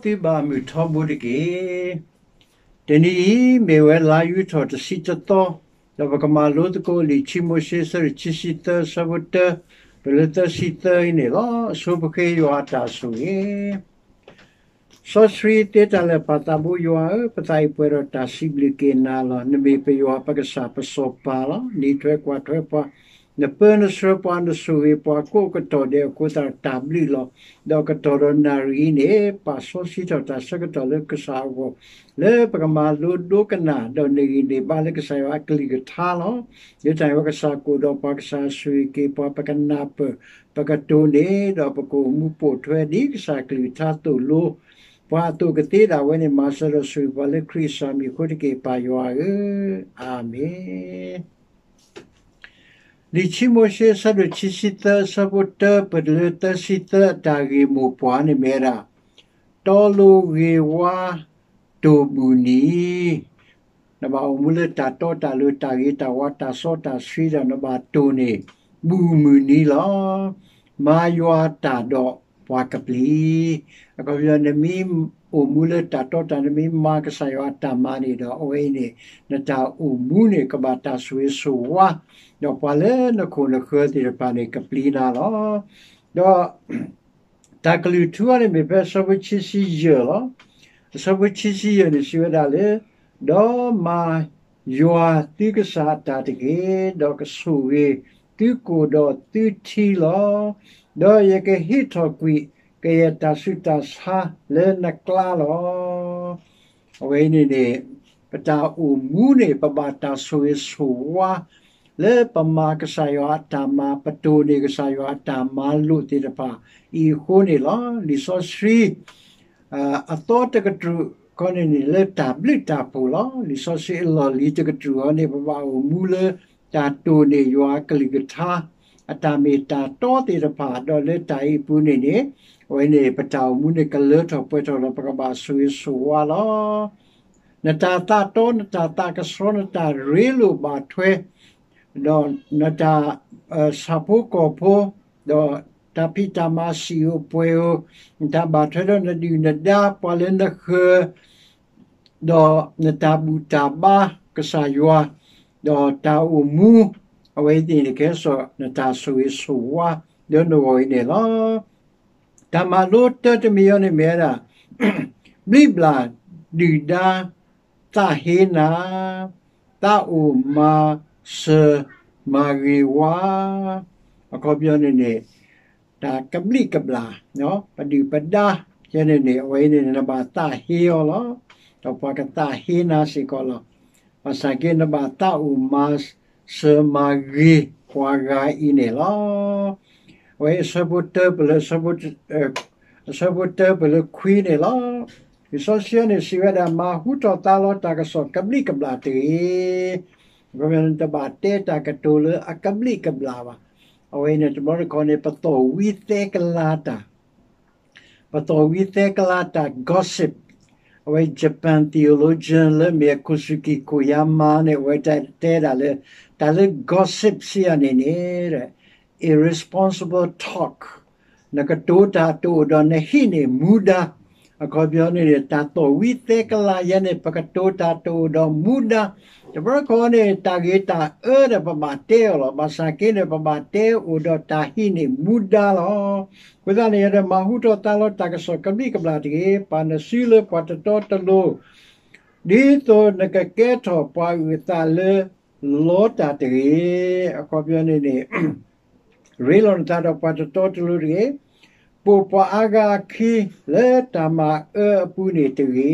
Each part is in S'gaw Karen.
သုဘၣ်မုၢ်ထီဘိတက့ၢ်. တနံၤအံၤ မ့ၢ်ဝဲလါယူၤထီၣ်တဆံတသီ, ဒီးပကမၤလိသကိးလံာ်ခံမိၤၡ့ အဆၢဒိၣ်ခံဆံသၢ အဆၢဖိတၢ တုၤလၢသၢဆံသၢအံၤန့ၣ်လီၤ. အဆိပဃ့ယွၤအတၢ်ဆိၣ်ဂ့ၤ စီဆှံသ့တၢ်လၢာ် ပၢ်သးဘိယွၤဧၢ, ပသးအံၤပှဲၤဒီးတၢ်စံးဘျုးက့ၤနၤလီၤ. နမ့ၢ်ပယွၤပကစၢ်ပစီၤပၤလီၤ. နအံးထွဲကွၢ်ထွဲပှၤ, နပၢနဆှၢပှၤ, နဆိၣ်ဂ့ၤပှၤကိးကတီၢ်ဒဲးအဃိသတး တၢ်ဘျုးလီၤ. ဒီးကတီၢ်ဒီးနၣ်ရံၣ်အံၤန့ၣ် ပာ်စီဆှံထီၣ်တၢ်ဆၢကတီၢ်လၢကစၢ်အဂီၢ်, လၢပကမၤလိဒိကနၣ် ဒီးနဂံၢ်န့ၢ်ဘါလၢကစၢ်ယွၤအကလုၢ်ကထါလီၤ. လၢတၢ်အံၤဝဲကစၢ်ကအိၣ်ဒီးပှၤ, ကစၢ်ဆိၣ်ဂ့ၤက့ၤပှၤ, ပကနၢ်ပၢၢ်, ပကတိၢ်န့ၢ်, ဒီးပကအိၣ်မူပိာ်ထွဲဒ်ကစၢ်ကလုၢ်ကထါသိၣ်လိ ပှၤအသိးကသ့ဒၣ်ဝဲန့ၣ် မၤစၢၤဒီးဆိၣ်ဂ့ၤပှၤလၢခရံာ်အမံၤအဃိတက့ၢ် ပၢ်ယွၤဧၢ, အၤမ့ၣ်. လံာ်ခံမိၤၡ့ အဆၢဒိၣ်ခံဆံသၢ အဆၢဖိတၢ ပတုၤလၢသၢဆံသၢ အတၢ်ဂ့ၢ်မိၢ်ပှၢ်န့ၣ်မ့ၢ်ဝဲဒၣ် တီလိၤဂ့ၤဝါတိၢ်ဘူၣ်နံၤ, နဘၣ်အိၣ်မူလၢတၢ်တီတၢ်လိၤ တၢ်ဂ့ၤတၢ်ဝါ တၢ်စီတၢ်ဆှံဒီး နဘၣ်တိၢ်န့ၢ် ဘူၣ်မုၢ်နံၤလီၤ. မၤယွၤတၢ်ဒီးပှၤကပျံၤ, အခီပညီ နမ့ၢ်အိၣ်မူလၢတၢ်တီတၢ် နမ့ၢ်မၤကစၢ်ယွၤအတၢ်မၤန့ၣ်ဒီး အဝဲအံၤန့ၣ် နတၢ်အိၣ်မူန့ၣ် ကဘၣ်တၢ်ဆိၣ်ဂ့ၤဆိၣ်ဝါ, ဒီးပှၤလၢနခိၣ်နဃၢၤသ့ၣ်တဖၣ်န့ၣ် ကပျံၤနၤလီၤ. ဒီး တၢ်ကလုၢ်ထူအံၤန့ၣ် မ့ၢ်ဖဲအဆၢဖိခံဆံယဲၢ်လီၤ. အဆၢဖိခံဆံယဲၢ်န့ၣ် စံးဝဲဒၣ်လၢ ဒီးမၤယွၤသုကစၢ်အတၢ်တက့ၢ်, ဒီးကဆိၣ်ဂ့ၤသုကိၣ်ဒီးသုထံလီၤ. ဒီးယကဟ့ၣ်ထီၣ်ကွံာ်ကယဲၢ်တၢ်ဆူးတၢ်ဆါလၢနကျါလီၤ. အဝဲအံၤန့ၣ်န့ၣ် ပတၢ်အိၣ်မူန့ၣ် ပဘၣ်တၢ်ဆိၣ်ဂ့ၤဆိၣ်ဝါ လၢပမၤကစၢ်ယွၤအတၢ်မၤ ပတိၢ်န့ၢ်ကစၢ်ယွၤအတၢ်မၤလိာ်သ့ၣ်တဖၣ်အံၤအဃိန့ၣ်လီၤ. လံာ်စီဆှံ အသီတကတြူၢ်ခီန့ၣ်န့ၣ် လၢတၢ်ဘျုးတၢ်ဖှိၣ်လီၤ. လံာ်စီဆှံအလီၢ်လံၤတကတြူၢ်အံၤန့ၣ် ပဘၣ်အိၣ်မူလၢတၢ်တိၢ်န့ၢ်ယွၤအကလုၢ်ကထါ အတၢ်မ့ၢ်တၢ်တီသ့ၣ်တဖၣ် ဒီးလၢတၢ်အံၤအပူၤန့ၣ်န့ၣ် အဝဲန့ၣ် ပတၢ်အိၣ်မူန့ၣ်ကလၢထီၣ်ပှဲၤထီၣ်ဒီး ပကဘၣ်ဆိၣ်ဂ့ၤဆိၣ်ဝါလီၤ. နတၢ်သးတီ နတၢ်သးကဆှီ နတၢ်ရ့လိာ်ဘၣ်ထွဲ ဒီးနတၢ် ဆၣ်ဖိကီၢ်ဖိ ဒီးတၢ်ဖံးတၢ်မၤစံၣ်ဧိၤပှဲၤဧိၤ, နတၢ်ဘၣ်ထွဲဒီးနဒုၣ်နဒါ ပှၤလၢနဃၢၤ, ဒီးနတၢ်ဘူၣ်တၢ်ဘါကစၢ်ယွၤ, ဒီးတၢ်အိၣ်မူ အဝဲသ့ၣ်န့ၣ် ကဟဲစိာ်နတၢ်ဆိၣ်ဂ့ၤဆိၣ်ဝါလၢနဂီၢ်အံၤန့ၣ်လီၤ. တၢ်မၤလိတၢတမံၤအံၤန့ၣ်မ့ၢ်ဝဲဒၣ် ဘျံးဘျၣ်ဒုၣ်ဒါ သးဟ့နၤ, သးအိၣ်မၤစၢၤမၤဂ့ၤဝါ, အခီပညီန့ၣ်န့ၣ် တၢ်ကဘျံးကဘျၣ် ပဒုၣ်ပဒါ ယဲန့ၣ်န့ၣ် အဝဲအံၤန့ၣ် နဘၣ်သးဟ့အီၤလီၤ. ဒီးပှၤကသးဟ့နၤစ့ၢ်ကီးလီၤ. ဘၣ်ဆၣ်က့ နဘၣ်သးအိၣ်မၤစၢၤမၤဂ့ၤပှၤဂၤအံၤန့ၣ်လီၤ. အဝဲအံၤ အဆၢဖိတၢပၢၢ်လၢ အဆၢဖိတၢပၢၢ်လၢခွံန့ၣ်လီၤ. လံာ်စီဆှံန့ၣ်စံးဝဲဒၣ် မၤဟူထီၣ်သါလီၤတၢ်ကစီၣ်ကဘျံးကဘျၣ်တဂ့ၤ. အခီပညီ နတဘၣ်တဲတၢ်ကတိၤလၢအကဘျံးကဘျၣ်ဘၣ်. အဝဲအံၤန့ၣ် တဘျီတခီၣ်န့ၣ် ပသီၣ်ဝံသဲကလၤတၢ် ပသီၣ်ဝံသဲကလၤတၢ် gossip, အဝဲ Japan theologian လၢမ့ၢ်အ Kosuke Koyama န့ၣ် အဝဲတဲဒၣ်လၢ တၢ်လၢ gossip စံးယၤန့ၣ်န့ၣ် irresponsible talk, နကတိၤတၢ်တအိၣ်ဒီးနဟံးန့ၢ်မူဒါ, အခီပညီန့ၣ်န့ၣ် တၢ်သီၣ်ဝံသဲကလၤယဲန့ၣ် ပကတိၤတၢ်တအိၣ်ဒီးမူဒါ, တဘျီတခီၣ်န့ၣ် တၢ်ဂ့ၤတၢ်အၢဒီးပဘၣ်တဲအီၤလီၤ. ဘၣ်ဆၣ်က့န့ၣ် ပဘၣ်တဲအိၣ်ဒီးတၢ်ဟံးန့ၢ်မူဒါလီၤ. အဃိသတးန့ၣ် မၤဟူထီၣ်သါလီၤတၢ်ကစီၣ်ကဘျံးကဘျၣ်တဂ့ၤ, ပာ်နစုလၢပှၤတတီတလိၤ, ဒ်သိးနကကဲထီၣ်ပှၤအုၣ်အသးလၢလီတၢ်တဂ့ၤ. အခီပညီန့ၣ်န့ၣ် ရ့လိာ်နသးဒီးပှၤတတီတလိၤတဂ့ၤ, ပိာ်ပှၤအါဂၤအခံလၢတၢ်မၤအၢအပူၤန့ၣ်တဂ့ၤ.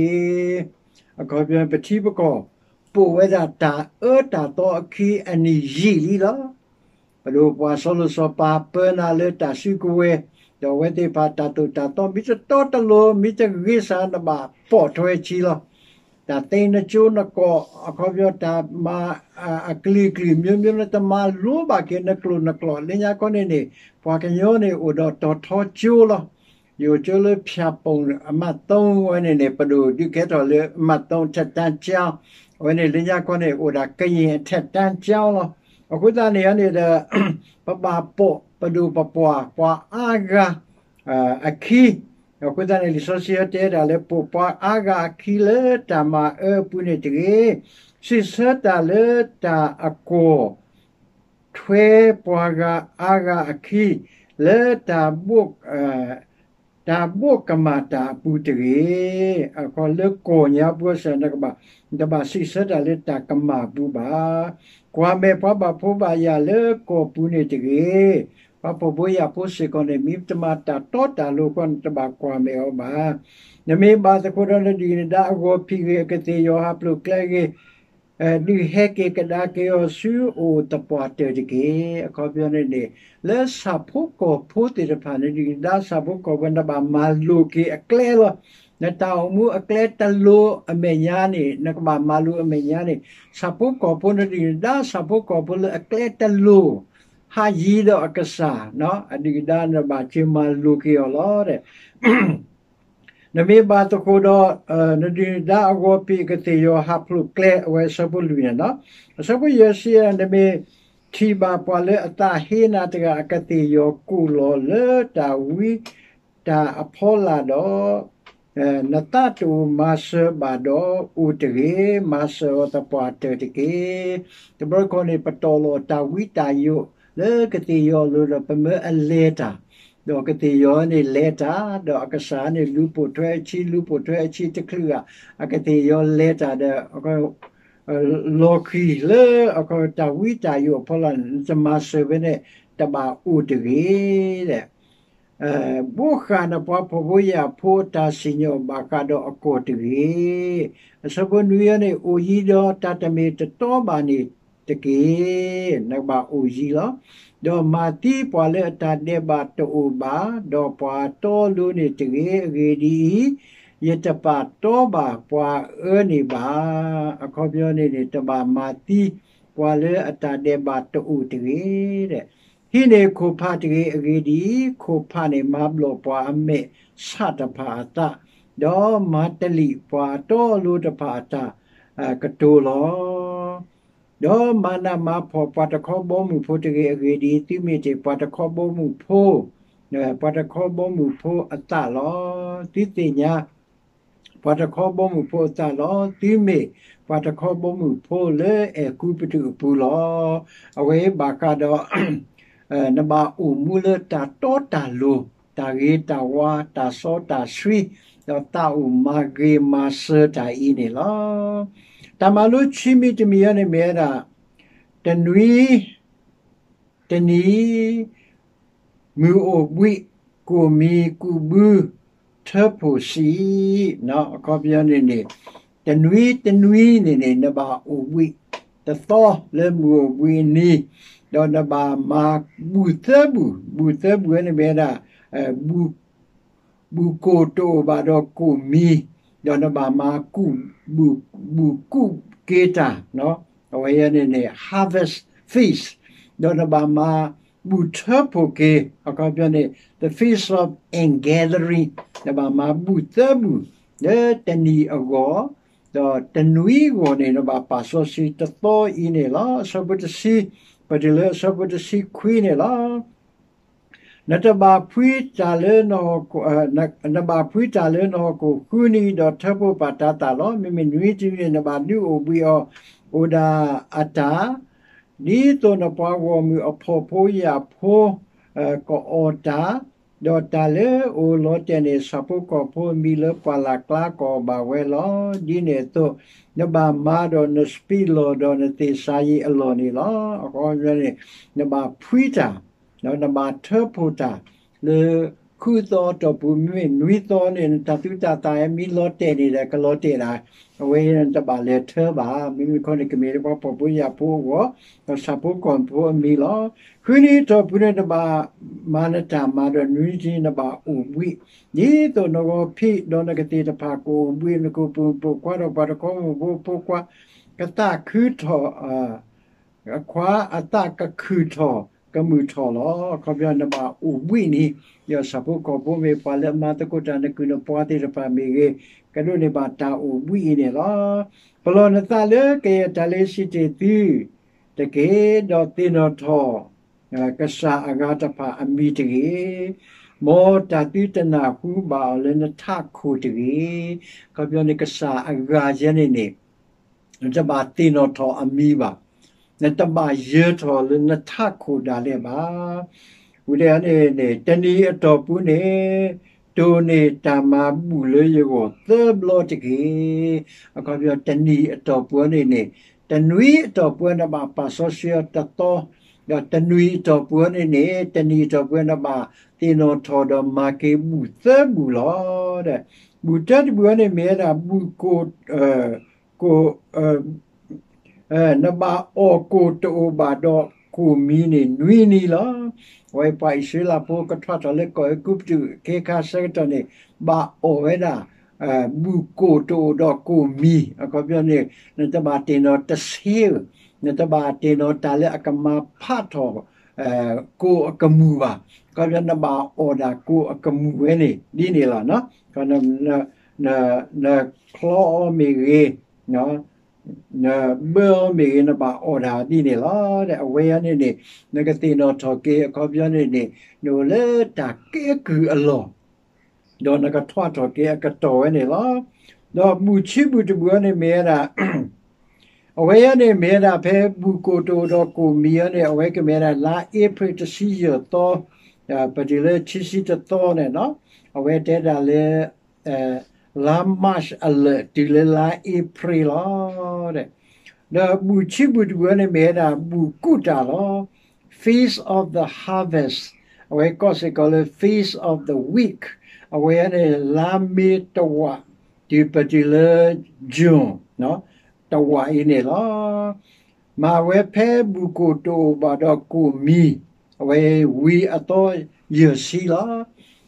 အခီပညီ ပထံပကီၢ် ပိာ်ဝဲဒၣ်တၢ်အၢတၢ်သီအခံအနံၣ်ယံာ်လံလီၤ. ပဒိၣ်ပှၤစီၤလိၤစီၤပၤပၢနၤလၢတၢ်စုကဝဲၤ, ဒီးအဝဲသ့ၣ်တဖၣ်တၢ်သိၣ်တၢ်သီ မ့ၢ်တတီတလိၤ မ့ၢ်တဂ့ၤစ့ၢ် နဘၣ်ပိာ်ထွဲဆံလီၤ. တၢ်သ့နကၠိနကီၢ် အခီပညီ တၢ်မၤအကလုာ်ကလုာ် မျိုးမျိုး နတမၤလိဘၣ်က့ၤ နကျိာ်နကျီၢ် လၢညါခီန့ၣ်န့ၣ် ပှၤကညီန့ၣ်အိၣ်ဒီးတီၤထီကၠိလီၤ. ယိၤကၠိလၢဖၠၣ်ပိၣ်အမှတ်သုံး ဝဲန့ၣ်န့ၣ် ပဒိၣ်ဒုးကဲထီၣ်လၢအမှတ်သုံး ထက်တန်းကျောင်း အဝဲန့ၣ်လၢညါခီန့ၣ်အိၣ်ဒၣ်ကရင်အထက်တန်းကျောင်းလီၤ. အဃိသတးန့ၣ်န့ၣ်ဒီး ပဘၣ်ပိာ်ပဒိၣ်ပပှၢ် ပှၤအါဂၤ အခံ အဃိသတးန့ၣ် လံာ်စီဆှံတဲဒၣ်လၢ ပိာ်ပှၤအါဂၤအခံလၢတၢ်မၤအၢအပူၤန့ၣ်တဂ့ၤ, စံးဆၢတၢ်လၢတၢ်အကွီၢ် ထွဲပှၤဂၤအါဂၤအခံ လၢ တၢ်ဘိးကမၣ်တၢ်အပူၤတဂ့ၤ. အခီလၢကီၢ်ညါပူၤစ့ၢ် နတဘၣ်စံးဆၢတၢ်လၢတၢ်ကမၣ်ပူၤဘၣ်. ကွၢ်မဲာ်ပှၤဘၣ်ဖိဘၣ်ယာ်လၢကီၢ်ပူၤန့ၣ်တဂ့ၤ. ပှၤဖှီၣ်ဖိယာ်ဖိစ့ၢ်ကီးန့ၣ် မ့ၢ်တမၤတၢ်တီတၢ်လိၤအဃိ နတဘၣ်ကွၢ်မဲာ်အီၤဘၣ်. နမ့ၢ်ဘၣ်သကိးဒီးနဒုၣ်နဒါအဂီၤဖံးဂ့ၤ အကသ့ၣ်ယီၤဟးဖျိးကျဲဂ့ၤ ဒုးဟဲက့ၤကဒါက့ၤအီၤဆူအိၣ်သပှၢ်တၢၢ်တက့ၢ်. အခီပညီန့ၣ်န့ၣ် လၢဆၣ်ဖိကီၢ်ဖိသ့ၣ်တဖၣ် နဒုၣ်နဒါဆၣ်ဖိကီၢ်ဖိ နဘၣ်မၤလိၤက့ၤအကျဲလီၤ. နတၢ်အိၣ်မူအကျဲတလိၤအမဲာ်ညါန့ၣ် နကဘၣ်မၤလိၤအမဲာ်ညါန့ၣ် ဆၣ်ဖိကီၢ်ဖိ နဒုၣ်နဒါဆၣ်ဖိကီၢ်ဖိလၢအကျဲတလိၤ ဟးယံၤဒီးအကစၢ် အဒုၣ်အဒါ နဘၣ်က့ၤမၤလိၤက့ၤအီၤလီၤ. နမ့ၢ်ဘၣ်သကိးဒီး နဒုၣ်နဒါအဂီၤဖံး အကသ့ၣ်ယီၤဟးဖျိးကျဲ အဝဲအဆၢဖိလွံၢ်န့ၣ်လီၤ. အဆၢဖိယဲၢ်ဆံ နမ့ၢ်ထံၣ်ဘၣ်ပှၤလၢအသးဟ့နၤတဂၤ အကသ့ၣ်ယီၤကိးလီၤလၢတၢ်ဝံတၢ်အဖီလာ်ဒီး နသးတအိၣ်မၤစၢၤဘၣ်ဒီးအိၣ်တဂ့ၤ, မၤစၢၤအီၤသပှၢ်တၢၢ်တက့ၢ်. တဘျီတခီၣ်န့ၣ် ပတီၢ်လီၤတၢ်ဝံတၢ်ယိးလၢကသ့ၣ်ယီၤအလိၤဒီး ပမၢအလဲၤတၢ်, ဒီးကသ့ၣ်ယီၤန့ၣ်လဲၤတၢ်, ဒီးအကစၢ်န့ၣ်လူၤပိာ်ထွဲအဆံ, လူၤပိာ်ထွဲအဆံတချုးဂၤ အကသ့ၣ်ယီၤလဲၤတၢ်ဒီး လီၤဃံၤလၢ တၢ်ဝံတၢ်ယိးအဖီလာ်န့ၣ် နတမၤစၢၤဘဲန့ၣ် တဘၣ်အိၣ်တဂ့ၤ. ဘိးဃာ်နပှၤဖှီၣ်ဖိယာ်ဖိအတၢ်စံၣ်ညီၣ်ဘၣ်ဃးဒီးအကီၢ်တဂ့ၤ. အဆၢဖိနွံအံၤန့ၣ် အိၣ်ယံၤဒီးတၢ်တမ့ၢ်တတီဘၣ်န့ၣ်တက့ၢ်. နကဘၣ်အိၣ်ယံၤလီၤ. ဒီးမၤသံပှၤလၢအတၢ်ဒဲးဘးတအိၣ်ဘၣ်, ဒီးပှၤတီလိၤန့ၣ်တဂ့ၤ. အဂ့ၢ်ဒ်အံၤ, ယတပာ်တီဘၣ်ပှၤအၢန့ၣ်ဘၣ်. အခီပညီန့ၣ်န့ၣ် တဘၣ်မၤသံပှၤလၢအတၢ်ဒဲးဘးတအိၣ်တဂ့ၤ. ဟံးန့ၢ်ခိၣ်ဖးတဂ့ၤ. အဂ့ၢ်ဒ်အံၤ, ခိၣ်ဖးန့ၣ်မၤဘျီၣ်ပှၤအမဲာ်ဆှးတဖၣ်အသး, ဒီးမၤတလံာ်ပှၤအတီအလိၤတဖၣ်အတၢ်ကတိၤလီၤ. ဒီးမၤနးမၤဖှီၣ်ပှၤတခီဘီမုၢ်ဖိတဂ့ၤ. အဂ့ၢ်ဒ်အံၤ, သုမ့ၢ်တ့ၢ်ပှၤတခီဘီမုၢ်ဖိ, ပှၤတခီဘီမုၢ်ဖိအသးလီၤ. သုသ့ၣ်ညါ ပှၤတခီဘီမုၢ်ဖိအသးလီၤ. သုမ့ၢ်ပှၤတခီဘီမုၢ်ဖိလၢအဲၤကူပတူးအပူၤလီၤ. အဝဲဘၣ်ဃးဒီး နဘၣ်အိၣ်မူလၢတၢ်တီတၢ်လိၤ, တၢ်ဂ့ၤတၢ်ဝါ, တၢ်စီတၢ်ဆှံ, ဒီးသးအိၣ်မၤဂ့ၤမၤစၢၤတၢ်အံၤန့ၣ်လီၤ. တၢ်မၤလိခံမံၤတမံၤအံၤန့ၣ်မ့ၢ်ဝဲဒၣ် တနွံ တနံၤ မုၢ်အိၣ်ဘှံး, ကိၣ်မံၤကူးဘု, ထၢဖှိၣ်ဆံး, အခီပညီန့ၣ်န့ၣ် တနွံတနွံန့ၣ်န့ၣ် နဘၣ်အိၣ်ဘှံးတသီလၢမုၢ်အိၣ်ဘှံးအနံၤ, ဒီးနဘၣ်မၤဘူၣ်သၢဘူၣ်, ဘူၣ်သၢဘူၣ်န့ၣ်မ့ၢ်ဝဲဒၣ် ဘူၣ် ဘူၣ်ကိၣ်တအိၣ်ဘၣ်ဒီးကိၣ်မံၤ, ဒီးနဘၣ်မၤ ဘူၣ်ကူးက့ၤတၢ်, အဝဲန့ၣ်န့ၣ် harvest feast, ဒီးနဘၣ်မၤဘူၣ်ထၢဖှိၣ်က့ၤ, အခီပညီန့ၣ် the feast of ingathering, နဘၣ်မၤဘူၣ်သၢဘူၣ် လၢတနံၤအဂီၢ်, ဒီးတနွံအဂီၢ်န့ၣ် နဘၣ်ပာ်စီဆှံတသီအံၤန့ၣ်လီၤ. အဆၢဖိတဆံ, ပတုၤလၢအဆၢဖိတဆံခွံန့ၣ်လီၤ. နတဘၣ်ဖှံတၢ်လၢနဟီၣ်ခိၣ်, နဘၣ်ဖှံတၢ်လၢနဟီၣ်ခိၣ်ဃုနံၤ, ဒီးထၢဖှိၣ်ပာ်တၤသၣ်လီၤ. မ့မ့ၢ်နွံတနံၤန့ၣ် နဘၣ်ဒုးအိၣ်ဘှံးအီၤ အိၣ်ဒၣ်အတၢ်, ဒ်သိးနပှၤဂီၢ်မုၢ်အဖှီၣ်ဖိယာ်ဖိ ကအီၣ်တၢ်, ဒီးတၢ်လၢအအိၣ်လီၤတဲာ်န့ၣ် ဆၣ်ဖိကီၢ်ဖိအမံၤလၢပှၢ်လၢ်ကျါကအီၣ်ဘၣ်ဝဲလီၤ. ဒ်န့ၣ်အသိး နဘၣ်မၤဒီးနစပံးလီၢ်ဒီးနသ့ၣ်စၤယံးအလီၢ်န့ၣ်လီၤ. အခီပညီန့ၣ် နဘၣ်ဖှံတၢ်, နဘၣ်ထၢဖှိၣ်တၢ် လၢဃုသီအတီၢ်ပူၤ, မ့မ့ၢ်နွံသီန့ၣ် နတၢ်သူတၢ်သၣ်မ့ၢ်လီၤတဲာ်န့ၣ်ဒီး ကလီၤတဲာ်ဒၣ်, အဝဲန့ၣ်နတဘၣ်လဲၤထၢဘၣ်. မ့မ့ၢ်ခီန့ၣ် ကမ့ၢ်လၢပှၤဖှီၣ်ဖိယာ်ဖိအဂီၢ်, ဒီးဆၣ်ဖိကီၢ်ဖိအမံၤလီၤ. ဃုနံၤအတီၢ်ပူၤန့ၣ် နဘၣ်မၤနတၢ်မၤဒီး နွံနံၤနဘၣ်အိၣ်ဘှံး, ဒ်သိးနဂီၤဖံးဒီးနကသ့ၣ်တဖၣ်ကအိၣ်ဘှံး, နကပိာ်မုၣ်ပိာ်ခွါဒီးပှၤတခီဘီမုၢ်ဖိအဖိခွါ ကသးခုထီၣ် အခွါအသးကခုၣ်ထီၣ် ကမုာ်ထီၣ်လီၤ. အခီပညီ နဘၣ်အိၣ်ဘှံးန့ၣ်, ဒီးဆၣ်ဖိကီၢ်ဖိမ့ၢ်ပှၤလၢအမၤသကိးတၢ် နကုၢ်နပှၤသ့ၣ်တဖၣ်မ့ၢ်ဂ့ၤ, ကဒိးန့ၢ်ဘၣ်တၢ်အိၣ်ဘှံးအံၤန့ၣ်လီၤ. ပလီၢ်နသးလၢကယဲၢ်တၢ်လၢယစံးတ့ၢ်သုတက့ၢ်, ဒီးသ့ၣ်နီၣ်ထီၣ် ကစၢ်အဂၤတဖၣ်အမံၤတဂ့ၤ. မ်တၢ်သုတနၢ်ဟူဘၣ်အီၤလၢနထးခိၣ်တဂ့ၤ. အခီပညီန့ၣ် ကစၢ်အဂၤယဲန့ၣ်န့ၣ် နတဘၣ်သ့ၣ်နီၣ်ထီၣ်အမံၤဘၣ်. နတဘၣ်ယၢၤထီၣ်လၢနထးခိၣ်ဒၣ်လဲာ်ဘၣ်. ဝံၤဒ်န့ၣ်န့ၣ် တနံၤအတီၢ်ပူၤန့ၣ် တိၢ်န့ၢ်တၢ်မၤဘူၣ်လၢယဂီၢ်သၢဘျီတက့ၢ်. အခီပညီ တနံၤအတီၢ်ပူၤန့ၣ်န့ၣ် တနွံအတီၢ်ပူၤနဘၣ်ပာ်စီဆှံအီၤတသီ, ဒီးတနွံအတီၢ်ပူၤန့ၣ်န့ၣ် တနံၤအတီၢ်ပူၤနဘၣ်သ့ၣ်နီၣ်ထီၣ်ဒီးမၤက့ၤဘူၣ်သၢဘူၣ်လီၤ. ဘူၣ်တၢတဘူၣ်န့ၣ်မ့ၢ်ဝဲဒၣ်ဘူၣ်ကိၣ် ကိၣ် နဘၣ်အီၣ်ကိၣ်တအိၣ်ဘၣ်ဒီးကိၣ်မံၤန့ၣ် နွံနံၤလီၤ. အဝဲပှၤအံၣ်စရ့လးဖိကထွးထီၣ်လၢကီၢ်အဲၤကူပတူးခ့ခါဆၢကတီၢ်န့ၣ် ဘၣ်အီၣ်ဝဲဒၣ် ဘူၣ်ကိၣ်တအိၣ်ဒီးကိၣ်မံၤ. အခီပညီန့ၣ် နတဘၣ်သ့ၣ်နီၣ်တဆ့ဧၢ, နတဘၣ်သ့ၣ်နီၣ်တၢ်လၢအကမၤဖးထီၣ် ကိၣ်အကမူၣ်ဘၣ်. အခီပညီနဘၣ်အီၣ်ဒၣ်ကိၣ်အကမူၣ်ဝဲန့ၣ် ဒ်န့ၣ်လီၤ. နချီအီၤမ့ၢ်ဂ့ၤ နဘၢအီၤမ့ၢ်ဂ့ၤ နဘၣ်အီၣ်ဒၣ်ဒ်န့ၣ်လီၤ. အဝဲအံၤန့ၣ်န့ၣ် နကသ့ၣ်နီၣ်ထီၣ်က့ၤ အခီပညီန့ၣ်န့ၣ် နအိၣ်လၢတၢ်ကဲကုၢ်အလီၢ် ဒီးနကထွးထီၣ်က့ၤအကတီၢ်ဝဲန့ၣ်လီၤ. ဒီးဘူၣ်ဆံဘူၣ်တဘူၣ်အံၤန့ၣ်မ့ၢ်ဝဲဒၣ် အဝဲအံၤန့ၣ်မ့ၢ်ဝဲဒၣ်ဖဲဘူၣ်ကိၣ်တအိၣ်ဒီးကိၣ်မံၤအံၤန့ၣ် အဝဲကမ့ၢ်ဝဲဒၣ်လါအ့ဖြ့ၣ်တဆံယဲၢ်သီ ပတုၤလၢခံဆံတသီန့ၣ်လီၤ. အဝဲတဲဒၣ်လၢ လါ March အလၢာ်တုၤလၢလါအ့ဖြ့ၣ်လီၤ. ဒီးဘူၣ်ဆံဘူၣ်တဘူၣ်အံၤန့ၣ်မ့ၢ်ဝဲဒၣ်ဘူၣ်ကူၣ်တၢ်လီၤ. Feast of the Harvest အဝဲကိးစ့ၢ်ကီးလၢ Feast of the Week အဝဲအံၤန့ၣ် လါမ့ၤတဝာ် တုၤပတုၤလၢ June တဝာ်အံၤန့ၣ်လီၤ. မၤဝဲဖဲဘူၣ်ကိၣ်တအိၣ်ဘၣ်ဒီးကိၣ်မံၤ အဝဲဝံၤအသီယဲၢ်ဆံလီၤ.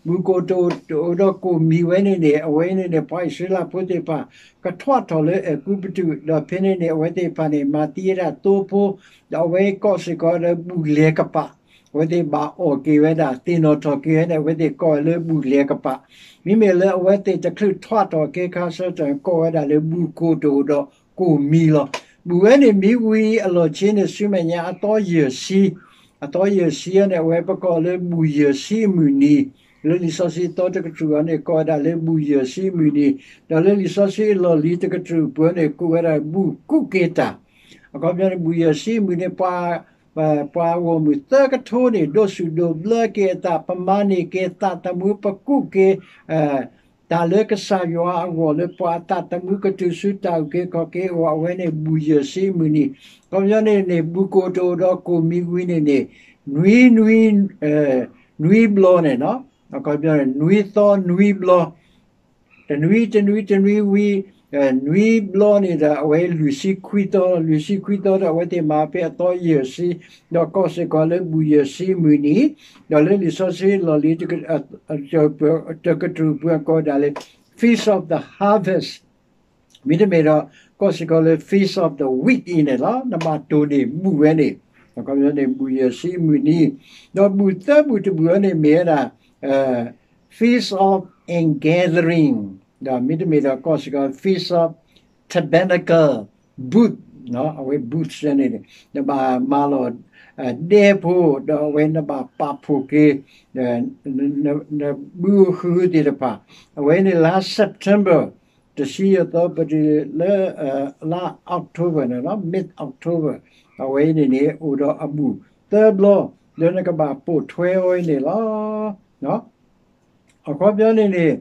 ဘူၣ်ကိၣ်တအိၣ်ဒီးကိၣ်မံၤဝဲန့ၣ်န့ၣ် အဝဲန့ၣ်န့ၣ် ပှၤအံၣ်စရ့လးဖိသ့ၣ်တဖၣ် ကထွးထီၣ်လၢအဲၤကူပတူး ဒီးဖဲန့ၣ်န့ၣ် အဝဲသ့ၣ်တဖၣ်န့ၣ် မၤသံဝဲဒၣ်သိဖိ ဒီးအဝဲကိးစ့ၢ်ကီးလၢဘူၣ်လဲၤကပာ် အဝဲသ့ၣ်ဘၣ်အီၣ်က့ၤဝဲဒၣ် သ့ၣ်နီၣ်ထီၣ်က့ၤဝဲန့ၣ် အဝဲသ့ၣ်ကိးဝဲလၢဘူၣ်လဲၤကပာ်. မ့မ့ၢ်လၢအဝဲသ့ၣ်တချုးထွးထီၣ်က့ၤခါဆၢကတီၢ်န့ၣ် ကိးဝဲဒၣ်လၢဘူၣ်ကိၣ်တအိၣ်ဒီးကိၣ်မံၤလီၤ. ဘူၣ်ဝဲန့ၣ်မံဝံၤအလီၢ်ခံန့ၣ် ဆူမဲာ်ညါအသီယဲၢ်ဆံ အသီယဲၢ်ဆံအံၤန့ၣ် အဝဲပကိးလၢဘူၣ်ယဲၢ်ဆံအမုၢ်နံၤ, လၢလံာ်စီဆှံသီတကတြူၢ်အံၤန့ၣ် ကိးဝဲဒၣ်လၢဘူၣ်ယဲၢ်ဆံအမုၢ်နံၤ, ဒီးလၢလံာ်စီဆှံအလီၢ်လံၤတကတြူၢ်ပူၤန့ၣ် ကိးဝဲဒၣ်ဘူၣ်ကူၣ်က့ၤတၢ်. အခီပညီန့ၣ် ဘူၣ်ယဲၢ်ဆံအမုၢ်နံၤ ပှၤဂီၢ်မုၢ်သၢကထိန့ၣ် ဒိးဆူၣ်ဒိးဘျၢက့ၤအသး, ပမၤန့ၢ်က့ၤသးသမူ, ပကူးက့ၤ တၢ်လၢကစၢ်ယွၤအဂီၢ်လၢပှၤအသးသမူကတုၤဆူတၢ်အုၣ်က့ၤခီၣ်က့ၤအဂီၢ် အဝဲန့ၣ်ဘူၣ်ယဲၢ်ဆံအမုၢ်နံၤ. အခီပညီန့ၣ်န့ၣ် ဘူၣ်ကိၣ်တအိၣ်ဒီးကိၣ်မံၤဝံၤန့ၣ်န့ၣ် နွံနွံ နွံဘျီန့ၣ်လီၤ. အခီပညီန့ၣ် နွံသီနွံဘျီ တနွံတနွံတနွံဝံၤ နွံဘျီန့ၣ်ဒီး အဝဲလွံၢ်ဆံခွံသီ, လွံၢ်ဆံခွံသီဒီး အဝဲသ့ၣ်မၤဖဲအသီယဲၢ်ဆံ, ဒီးကိးစ့ၢ်ကီးလၢဘူၣ်ယဲၢ်ဆံအမုၢ်နံၤ, ဒီးလၢလံာ်စီဆှံလီၢ်လံၤ တကတြူၢ်ပူၤကိးဒၣ်လၢ Feast of the Harvest, မ့တမ့ၢ်ဒီး ကိးစ့ၢ်ကီးလၢ Feast of the Week အံၤန့ၣ်လီၤ. နဘၣ်တိၢ်န့ၢ်ဘူၣ်ဝဲန့ၣ်, အခီပညီန့ၣ် ဘူၣ်ယဲၢ်ဆံအမုၢ်နံၤ, ဒီးဘူၣ်သၢဘူၣ်တဘူၣ်ဝဲန့ၣ်မ့ၢ်ဝဲဒၣ် Feast of Ingathering, ဒီးမ့တမ့ၢ်ဒီးကိးစ့ၢ်ကီး Feast of Tabernacle, booth, အဝဲ booth န့ၣ် နဘၣ်မၤလီၤဒဲဖိ, ဒီးအဝဲနဘၣ်ပာ်ဖှိၣ်က့ၤ နဘုဃုသ့ၣ်တဖၣ်, အဝဲန့ၣ်လါ September တဆံယဲၢ်သီ ပတုၤလၢ လါ October န့ၣ်လီၤ, mid October, အဝဲအံၤန့ၣ်န့ၣ် အိၣ်ဒီးအဘူၣ်သၢဘျီ လၢနကဘၣ်ပိာ်ထွဲအီၤအံၤန့ၣ်လီၤ. အခီပညီန့ၣ်န့ၣ်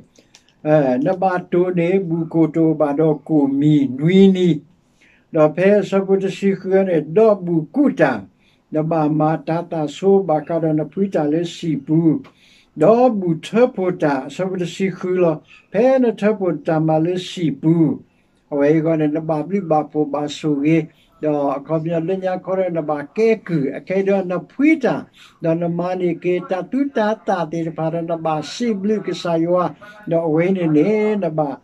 နဘၣ်တိၢ်န့ၢ်ဘူၣ်ကိၣ်တအိၣ်ဘၣ်ဒီးကိၣ်မံၤနွံနံၤ, ဒီးဖဲအဆၢဖိတဆံဃုန့ၣ် ဒီးဘူၣ်ကူးတၢ်, နဘၣ်မၤတၤသၣ်ဆိဘၣ်ဃးဒီးနဖှံတၢ်လၢစံာ်ပူၤ, ဒီးဘူၣ်ထၢဖှိၣ်တၢ်, အဆၢဖိတဆံဃုလီၤ, ဖဲနထၢဖှိၣ်တၢ်မၤလၢစံာ်ပူၤ, အဝဲအံၤဂီၢ်န့ၣ် နဘၣ်ဘျုးဘၣ်ဖှိၣ်ဘၣ်ဆိၣ်ဂ့ၤ, ဒီးအခီပညီလၢညါခီဒီးနဘၣ်ကဲကုၢ်, အခဲအံၤဒီးနဖှံတၢ်, ဒီးနမၤန့ၢ်က့ၤတၢ်သူတၢ်သၣ်သ့ၣ်တဖၣ်ဒီးနဘၣ်စံးဘျုးကစၢ်ယွၤ, ဒီးအဝဲန့ၣ်န့ၣ် နဘၣ်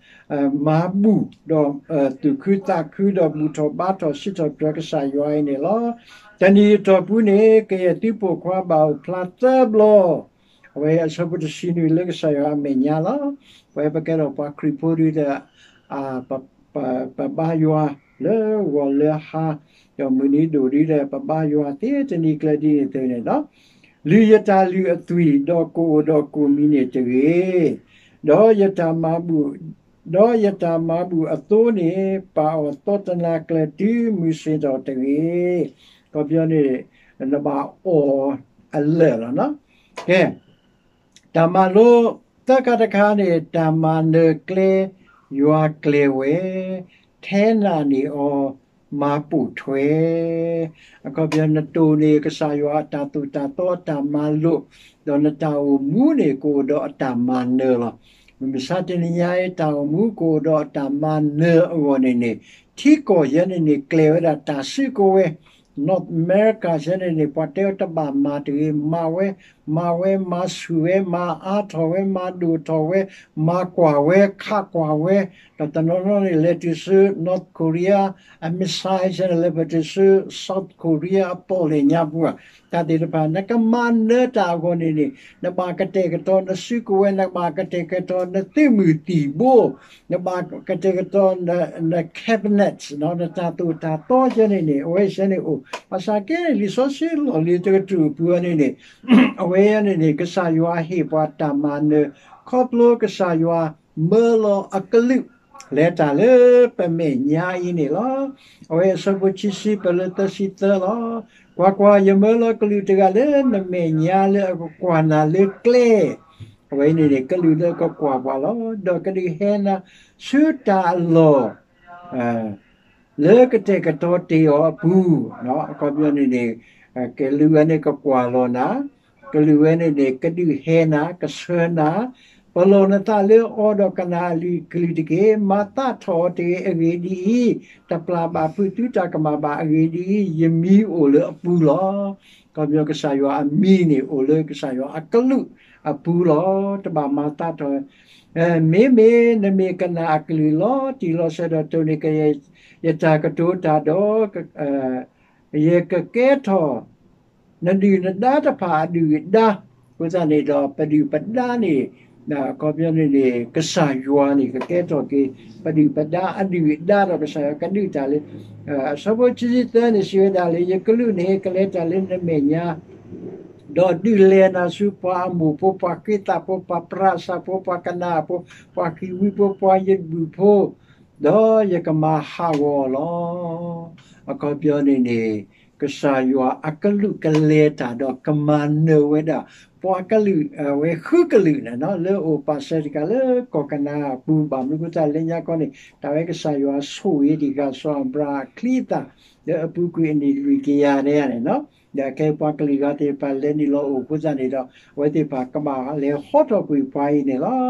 မၤဘူၣ်ဒီးသူၣ်ခုသးခုဒီးဘူၣ်ထီၣ်ဘါထီၣ်စံးထီၣ်ပတြၢၤကစၢ်ယွၤအံၤန့ၣ်လီၤ. တနံၤအတီၢ်ပူၤန့ၣ် ကယဲၢ်သုပိာ်ခွါဘၣ်အိၣ်ဖျါသၢဘျီ, အဝဲအဆၢဖိတဆံနွံလၢကစၢ်ယွၤအမဲာ်ညါလီၤ. ပဝဲပကဲထီၣ်ပှၤခရံာ်ဖိဒ်ဒီး ပဘါယွၤလၢဂီၤလၢဟါ, ဒီးမုၢ်နံၤဒိၣ်ဒ်ဒီး ပဘါယွၤသ့တနံၤကျၢၤဒ်န့ၣ်သ့ၣ်န့ၣ်လီၤ. လုၢ်ယတၢ်လုၢ်အသွံၣ်, ဒီးကအိၣ်ဒီးကိၣ်မံၤန့ၣ်တဂ့ၤ. ဒီးယတၢ်မၤဘူၣ်, ဒီးယတၢ်မၤဘူၣ်အသိန့ၣ် ပာ်အီၤသီတနၤကျၢၤတုၤမုၢ်ဆ့ၣ်ထီၣ်တဂ့ၤ. အခီပညီန့ၣ် နဘၣ်အီၣ်အလၢာ်လီၤ. ကဲ, တၢ်မၤလိ သၢခါတခါန့ၣ် တၢ်မၤနၢၤကျဲ ယွၤကျဲၤဝဲ, ထဲနၤန့ၢ်အီၤ မၤပိာ်ထွဲ. အခီပညီ နတိၢ်န့ၢ် ကစၢ်ယွၤအတၢ်သိၣ်တၢ်သီအတၢ်မၤလိာ်, ဒီးနတၢ်အိၣ်မူန့ၣ် ကအိၣ်ဒီးအတၢ်မၤနၢၤလီၤ. မုၢ်မဆါတနံၤညါအံၤ တၢ်အိၣ်မူကအိၣ်ဒီးအတၢ်မၤနၢၤအဂီၢ်န့ၣ်န့ၣ် ထံကီၢ်ယဲန့ၣ်န့ၣ် ကျဲၤဝဲဒၣ်တၢ်စုကဝဲၤ North America ယဲန့ၣ်န့ၣ် ပှၤတဲတဘၣ်မၤတဂ့ၤ, မၤဝဲ, မၤဝဲ, မၤဆူၣ်ဝဲ, မၤအါထီၣ်ဝဲ, မၤဒိၣ်ထီၣ်ဝဲ, မၤကွၢ်ဝဲ, ခးကွၢ်ဝဲ, ဒီးတနီၤနီၤန့ၣ် လဲၤတုၤဆူ North Korea အ missile ယဲန့ၣ် လဲၤပတုၤဆူ South Korea အပီၣ်လဲၣ်ညါပူၤဧါ. တၢ်သ့ၣ်တဖၣ် နကမၤနၢၤတၢ်အဂီၢ်န့ၣ်န့ၣ် နဘၣ်ကတဲာ်ကတီၤနစုကဝဲၤ, နဘၣ်ကတဲာ်ကတီၤနသုးမုၢ်သံၣ်ဘိ, နဘၣ်ကတဲာ်ကတီၤန cabinet နတၢ်သိၣ်တၢ်သီယဲန့ၣ်န့ၣ် အဝဲယဲန့ၣ်အိၣ်. ဘၣ်ဆၣ်ကဲန့ၣ် လံာ်စီဆှံလီၢ်လံၤတကတြူၢ်အပူၤန့ၣ်န့ၣ် အဝဲယဲန့ၣ်န့ၣ် ကစၢ်ယွၤဟ့ၣ်ပှၤတၢ်မၤနၢၤ ခီဖျိကစၢ်ယွၤမၢလီၤအကလူး လဲၤတၢ်လၢပမဲာ်ညါအံၤန့ၣ်လီၤ. အဝဲအဆၢဖိခံဆံ ပလၢသၢဆံသၢလီၤ. ကွၢ်ကွၢ်, ယမၢလီၤကလူးတဂၤလၢနမဲာ်ညါလၢအကကွၢ်နၤလၢကျဲ, အဝဲန့ၣ်န့ၣ် ကလူးလၢအကကွၢ်ပှၤလီၤ. ဒီးကဒုးဟဲနၤဆူတၢ်အလီၢ် လၢကတဲာ်ကတီၤတ့ၢ်အီၤအပူၤ, အခီပညီန့ၣ်န့ၣ် ကလူးဝဲန့ၣ်ကကွၢ်လီၤနၤ, ကလူးဝဲန့ၣ်န့ၣ် ကဒုးဟဲနၤ ကဆှၢနၤ, ပလီၢ်နသးလၢအီၤဒီးကနၣ်အကလုၢ်တက့ၢ်. မၤသးထီၣ်အီၤတဂ့ၤ. အဂ့ၢ်ဒ်အံၤ, တပျၢ်ဘၣ်ဖုးသုတၢ်ကမၣ်ဘၣ်. အဂ့ၢ်ဒ်အံၤ, ယမံၤအိၣ်လၢအပူၤလီၤ. အခီပညီကစၢ်ယွၤအမံၤန့ၣ် အိၣ်လၢကစၢ်ယွၤအကလူးအပူၤလီၤ. တဘၣ်မၤသးထီၣ် မ့မ့ၢ်နမ့ၢ်ကနၣ်အကလုၢ်လီၤတံၢ်လီၤဆဲးဒီးတိၢ်န့ၢ်ကယဲၢ် ယတၢ်ကတိၤတၢ်ဒီး ယကကဲထီၣ် နဒုၣ်နဒါတဖၣ်အဒုၣ်အဒါ, အဃိသတးန့ၣ်ဒီး ပဒုၣ်ပဒါန့ၣ် အခီပညီန့ၣ်န့ၣ် ကစၢ်ယွၤန့ၣ် ကကဲထီၣ်က့ၤ ပဒုၣ်ပဒါအဒုၣ်အဒါဒီးကစၢ်ယွၤကဒုးတၢ်လၢ အဆၢဖိခံဆံသၢန့ၣ် စံးဝဲဒၣ်လၢ ယကလူးန့ၣ် ကလဲၤတၢ်လၢနမဲာ်ညါ ဒီးဒုးလဲၤနၤဆူပှၤအမိၣ်ဖိ, ပှၤဃ့သးဖိ, ပှၤပြၢ်စၢ်ဖိ, ပှၤကနၤအဖိ, ပှၤဃံးဝံဖိ, ပှၤယဘူၣ်ဖိ, ဒီးယကမၤဟးဂီၤအီၤလီၤ. အခီပညီန့ၣ်န့ၣ် ကစၢ်ယွၤအကလူးကလဲၤတၢ်ဒီးကမၤနၢၤဝဲဒၣ် ပှၤကလုာ်ဝဲဃုကလုာ်န့ၣ် လၢအအိၣ်ပာ်စၢၤတကးလၢကီၢ်ကနၤအပူၤ ဘၣ်မနုၤအဃိသတးလၢညါခီန့ၣ် တၢ်ဝဲကစၢ်ယွၤဆိၣ်ဂ့ၤတံၢ်ဃာ်စီၤအၤဘြၤဟၣ်အချံအသၣ် လၢအပူၤကွံာ်အနံၣ်လွံၢ်ကယၤန့ၣ်န့ၣ် ဒီးခဲအံၤပှၤကလုာ်ဂၤသ့ၣ်တဖၣ်လဲၤနုာ်လီၤအိၣ်အဃိသတးန့ၣ်ဒီး အဝဲသ့ၣ်တဖၣ်ကဘၣ်လဲၤဟီထီၣ်ကွံာ်ပှၤအံၤန့ၣ်လီၤ.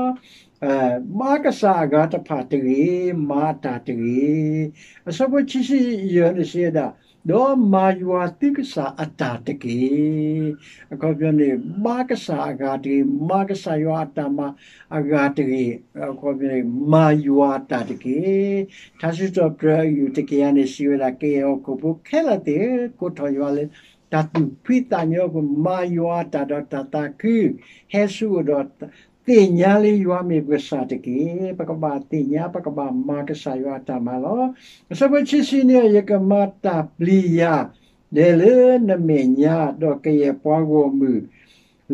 ဘါကစၢ်အဂၤတဖၣ်တဂ့ၤ, မၤအတၢ်တဂ့ၤ. အဆၢဖိခံဆံယဲၢ်န့ၣ်စံးဝဲဒၣ်, ဒီးမၤယွၤသုကစၢ်အတၢ်တက့ၢ်. အခီပညီန့ၣ် ဘါကစၢ်အဂၤတဂ့ၤ, မၤကစၢ်ယွၤအတၢ်မၤအဂၤတဂ့ၤ. အခီပညီန့ၣ် မၤယွၤအတၢ်တက့ၢ်. ထါစံးထီၣ်ပတြၢၤအယုၢ်တကယၤန့ၣ်စံးဝဲဒၣ်, ကယဲၢ်ဟီၣ်ခိၣ်ဖိခဲလၢာ်သ့ၣ်ဧၢ, ကိးထီၣ်ယွၤလၢတၢ်သူၣ်ဖှံသးညီအပူၤ, မၤယွၤအတၢ်ဒီးတၢ်သးခု, ဟဲဆူအအိၣ်ဒီး သ့ၣ်ညါလၢယွၤမ့ၢ်ပကစၢ်တက့ၢ်. ပကဘၣ်သ့ၣ်ညါ ပကဘၣ်မၤကစၢ်ယွၤအတၢ်မၤလီၤ. အဆၢဖိခံဆံနွံ, ယကမၤတၢ်ပျံၤယၤ လဲၤလၢနမဲာ်ညါ, ဒီးကယဲၢ်ပှၤဂီၢ်မုၢ်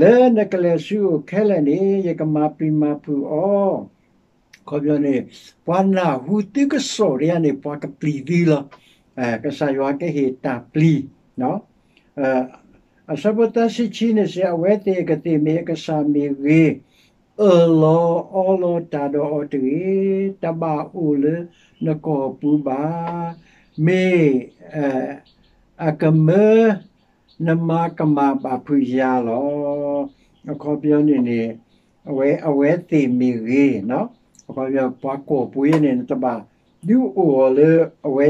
လၢနကလဲၤဆူအအိၣ်ခဲလၢာ်န့ၣ် ယကမၤပျံၤမၤဖုးအီၤ. အခီပညီန့ၣ် ပှၤနၢ်ဟူသုကစီၣ်ဒ်န့ၣ် ပှၤကပျံၤသုလီၤ. ကစၢ်ယွၤကဟ့ၣ်တၢ်ပျံၤ အဆၢဖိသၢဆံခံန့ၣ်စံး, အဝဲသ့ၣ်ကသ့ၣ်မ့ၢ်အကစၢ်မ့ၢ်ဂ့ၤ, အၢၣ်လီၤအီလီၤတၢ်ဒီးအီၤတဂ့ၤ, တဘၣ်အိၣ်လၢနကီၢ်ပူၤဘၣ်. မ့ၢ် အကမၢ နမၤကမၣ်ဘၣ်ဖုးယၤလီၤ. အခီပညီန့ၣ်န့ၣ် အဝဲ အဝဲသ့ၣ်မ့ၢ်ဂ့ၤ, အခီပညီ ပှၤကီၢ်ပူၤန့ၣ် နတဘၣ်ဒုးအိၣ်အီၤလၢအဝဲ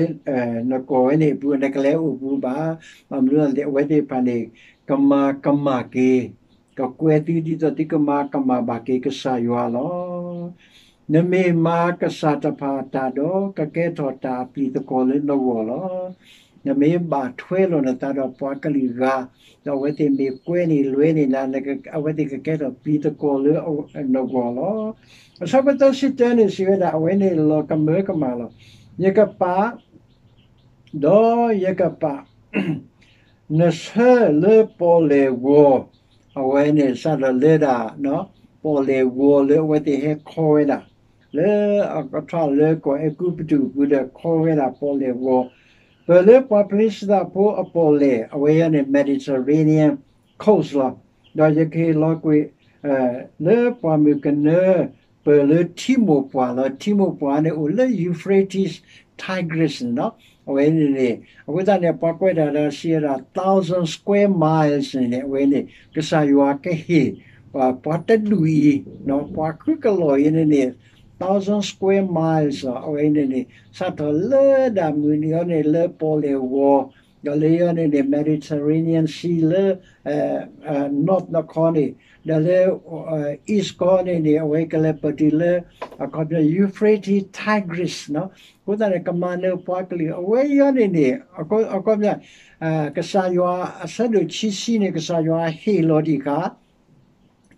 နကီၢ်ဝဲန့ၣ်အပူၤ နကလဲၤအိၣ်ပူၤဘၣ်. ဘၣ်မနုၤလဲၣ် အဝဲသ့ၣ်တဖၣ်န့ၣ် ကမၤကမၣ်က့ၤ ကကွဲသုဒ်သိးသုကမၤကမၣ်ဘၣ်က့ၤကစၢ်ယွၤလီၤ. နမ့ၢ်မၤကစၢ်တဖၣ်အတၢ်ဒီး ကကဲထီၣ်တၢ်အပျံၤသကွီၤလၢနဂီၢ်လီၤ. နမ့ၢ်ဘၣ်ထွဲလိာ်နသးဒီးပှၤကလုာ်ဂၤ, ဒီးအဝဲသ့ၣ်မ့ၢ်ကွဲန့ၢ်လွဲန့ၢ်နၤ, အဝဲသ့ၣ်ကကဲထီၣ်ပျံၤသကွီၤလၢနဂီၢ်လီၤ. အဆၢဖိသၢဆံတၢန့ၣ်စံးဝဲဒၣ်, အဝဲန့ၣ်လီၤကမၢကမၣ်လီၤ. ယကပာ် ဒီးယကပာ် နဆၢလၢပီၣ်လဲၣ်ဂီၤ အဝဲန့ၣ်စးထီၣ်လၢဒၣ် ပီၣ်လဲၣ်ဂီၤလၢအဝဲသ့ၣ်ဟဲခီဝဲဒၣ် လၢအကထီၣ်လၢကီၢ်အဲၤကူပတူးအပူၤဒီးခီဝဲဒၣ်ပီၣ်လဲၣ်ဂီၤ ပၢၢ်လၢပှၤဖလ့ၡသးဖိအပီၣ်လဲၣ် အဝဲအံၤန့ၣ် Mediterranean coast လီၤ. ဒီးယကဟ့ၣ်လီၤကွံာ် လၢပှၢ်မုၢ်ကနၢ ပၢၢ်လၢထံမိၢ်ပှၢ်လီၤ. ထံမိၢ်ပှၢ်န့ၣ်အိၣ်လၢ Euphrates Tigris န့ၣ်လီၤ. အဝဲန့ၣ်န့ၣ် အဃိသတးန့ၣ် ပှၤကွဲးတၢ်ဒီးစံးဝဲဒၣ် thousand square miles န့ၣ်န့ၣ် အဝဲန့ၣ် ကစၢ်ယွၤကဟ့ၣ် ပှၤတဒူၣ်အံၤ ပှၤဃုကလီၢ်အံၤန့ၣ်န့ၣ် thousand square miles လီၤ. အဝဲန့ၣ်န့ၣ် စးထီၣ်လၢဒၣ်မုၢ်နံၤအံၤန့ၣ် လၢပီၣ်လဲၣ်ဂီၤ ဒီးလၢအံၤန့ၣ်န့ၣ် Mediterranean Sea လၢ north နခီန့ၣ် ဒီးလၢ east ကီန့ၣ်န့ၣ် အဝဲကလဲၤပၢၢ်တုၤလၢ အခီပညီ Euphrates Tigris န့ၣ် အဃိသတးန့ၣ် ကမၤနၢၤပှၤကလုာ် အဝဲအံၤန့ၣ်န့ၣ် အခီပညီ ကစၢ်ယွၤအဆၢဒိၣ်ခံဆံန့ၣ် ကစၢ်ယွၤဟ့ၣ်လီၤဒံးဃာ်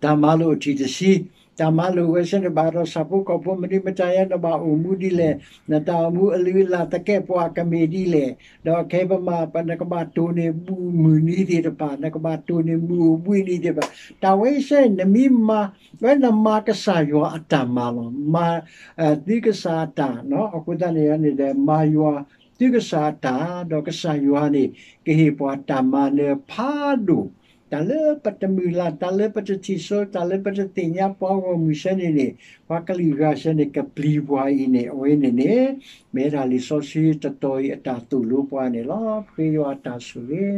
တၢ်မၤလိာ်ထံၣ်တဆံ, တၢ်မၤလိာ်ဝဲဆၢန့ၣ် ဘၣ်ဒီးဆၣ်ဖိကီၢ်ဖိ မနုၤမတၤ နဘၣ်အိၣ်မူဒ်လဲၣ်, နတၢ်အိၣ်မူအလုၢ်အလၢ်သကဲာ်ပဝးကမ့ၢ်ဒ်လဲၣ်, ဒီးခဲအံၤပမၤ နကဘၣ်တိၢ်န့ၢ်ဘူၣ်မုၢ်နံၤသ့ၣ်တဖၣ်, နကဘၣ်တိၢ်န့ၢ်မုၢ်အိၣ်ဘှံးနံၤသ့ၣ်တဖၣ်, တၢ်ဝဲအံၤဆၢန့ၣ် နမ့ၢ်မၤ ဝဲနမၤကစၢ်ယွၤအတၢ်မၤလီၤ. မၤ သုကစၢ်အတၢ်, အဃိသတးန့ၣ်န့ၣ်ဒီး မၤယွၤသုကစၢ်အတၢ်, ဒီးကစၢ်ယွၤန့ၣ် ကဟ့ၣ်ပှၤတၢ်မၤနၢၤဖးဒိၣ်, တၢ်လၢပတမုၢ်လၢ်, တၢ်လၢပတထံၣ်စိ, တၢ်လၢပတသ့ၣ်ညါပှၤဂီၢ်မုၢ်ဆၢန့ၣ်န့ၣ်, ပှၤကလုာ်ဂၤဆၢန့ၣ် ကပျံၤပှၤအံၤန့ၣ် အဝဲန့ၣ်န့ၣ် မ့ၢ်ဒၣ်လံာ်စီဆှံတတီၤအံၤအတၢ်သိၣ်လိပှၤန့ၣ်လီၤ. ပဃ့ယွၤအတၢ်ဆိၣ်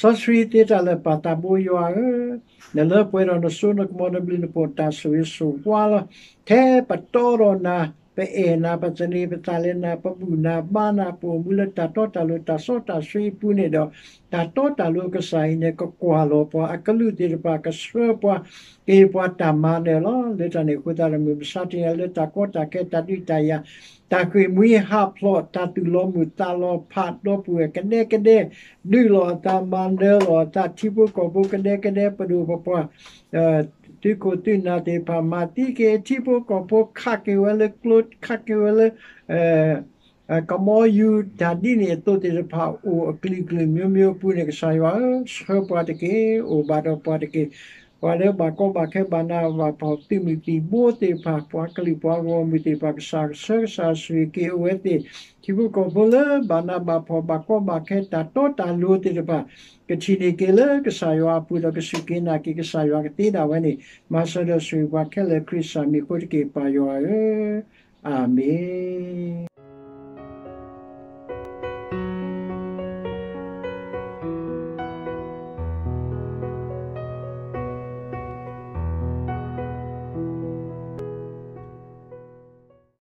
ဂ့ၤ စီဆှံသ့တၢ်လၢာ် ပၢ်သးဘိယွၤဧၢ, နလၢပှဲၤဒီးနစိနကမီၤ နဘျုးနဖှိၣ် တၢ်ဆိၣ်ဂ့ၤဆိၣ်ဝါလီၤ. ထဲပတီဒီးနၤ, ပအဲၣ်နၤ, ပသန့ၤပသးလၢနၤ, ပဘူၣ်နၤဘါနၤ, ပအိၣ်မူလၢတၢ်တီတၢ်လိၤ တၢ်စီတၢ်ဆှံအပူၤန့ၣ်ဒီး, တၢ်တီတၢ်လိၤအကစၢ်အံၤန့ၣ် ကကွၢ်လီၤပှၤအကလုၢ်သ့ၣ်တဖၣ်, ကဆှၢပှၤ, ကဟ့ၣ်ပှၤတၢ်မၤနၢၤလီၤ. လၢတၢ်န့ၣ်အဃိသတးဒီး မုၢ်မဆါတနံၤအံၤ လၢတၢ်ကီတၢ်ခဲ တၢ်ဒုးတၢ်ယၤ တၢ်ဃ့ၢ်မှံဟးဖျိး တၢ်သူၣ်လီၤမုၢ်သးလီၤဖး ဒီပုၢ်ဝဲၢ်ကဒဲကဒဲ, ဒုးလိာ်အသး မၤနၢၤလိာ်အသး ထံဖိကီၢ်ဖိကဒဲကဒဲ ပဒိၣ်ပပှၢ် သုးခိၣ်သုးနၢ်သ့ၣ်တဖၣ် မၤသံက့ၤထံဖိကီၢ်ဖိ ခးက့ၤဝဲလၢကျိ ခးက့ၤဝဲလၢ ကမီယူၤ တၢ်ဒ်န့ၣ်အသိးသ့ၣ်တဖၣ် အိၣ်အကလုာ်ကလုာ်မျိုးမျိုးအပူၤန့ၣ် ကစၢ်ယွၤဧၢ, ဆှၢပှၤတက့ၢ်, အိၣ်ဘၣ်ဒီးပှၤတက့ၢ်. ပှၤလၢဘၣ်ကီဘၣ်ခဲ ဘၣ်နးဘၣ်ဖှီၣ် သုးမုၢ်သံၣ်ဘိသ့ၣ်တဖၣ် ပှၤကလုာ်ပှၤဂီၢ်မုၢ်သ့ၣ်တဖၣ် ကစၢ်ဆှၢကစၢ်ဆိၣ်ဂ့ၤက့ၤအဝဲသ့ၣ်, ထံဖိကီၢ်ဖိလၢဘၣ်နးဘၣ်ဖှီၣ် ဘၣ်ကီဘၣ်ခဲ တၢ်တီတၢ်လိၤသ့ၣ်တဖၣ် ကထံၣ်န့ၢ်က့ၤလၢကစၢ်ယွၤအပူၤဒီး ကစူၢ်က့ၤနာ်က့ၤကစၢ်ယွၤကသ့ဒၣ်ဝဲန့ၣ်, မၤစၢၤဒီးဆိၣ်ဂ့ၤပှၤခဲလၢာ် ခရံာ်စၢ်မံၤအဃိတက့ၢ် ပၢ်ယွၤဧၢ, အၤမ့ၣ်.